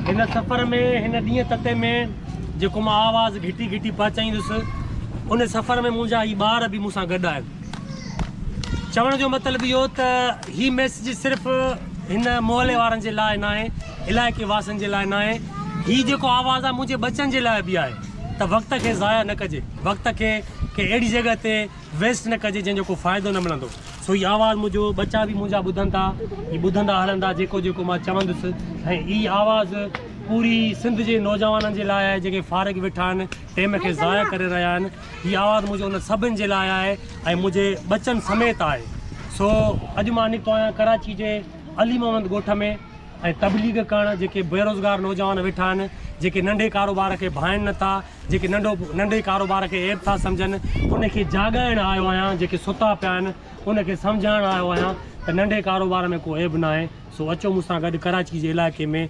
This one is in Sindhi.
هن سفر ۾ هن ڏينهن تتي ۾ جيڪو مان آواز گهٽي گهٽي پهچائيندس ان سفر ۾ منهنجا هي ٻار به مون سان گڏ آهن. چوڻ جو مطلب اهو ته هي ميسج صرف هن محلي وارن جي لاء ناهي، علائقي واسين جي لاء ناهي، هي جيڪو آواز آهي منهنجي ٻچن جي لاء به آهي ته وقت کي ضايع نه ڪجي، وقت کي ڪنهن اهڙي جڳهه تي ويسٽ نه ڪجي جنهن جو ڪو فائدو نه ملندو. سو هي آواز منهنجو ٻچا به منهنجا ٻڌن ٿا، هي ٻڌندا هلندا جيڪو جيڪو مان چوندس ۽ هي آواز پوري سنڌ جي نوجوانن جي لاء آهي جيڪي فارغ ويٺا آهن، ٽيم کي ضايع ڪري رهيا آهن. هي آواز منهنجو ان سڀن جي لاء آهي ۽ منهنجي ٻچن سميت آهي. سو اڄ مان نڪتو آهيان ڪراچي جي علي محمد ڳوٺ ۾ ۽ تبليغ ڪرڻ جيڪي بيروزگار نوجوان ويٺا آهن، جيڪي ننڍي ڪاروبار کي ڀائين نه ٿا، جيڪي ننڍو ننڍي ڪاروبار کي عيب ٿا سمجهن، ان کي جاڳائڻ آيو آهيان، جيڪي ستا پيا آهن ان کي سمجهائڻ آيو آهيان ته ننڍي ڪاروبار ۾ ڪو عيب ناهي. سو اچو مون سان گڏ ڪراچي جي علائقي ۾.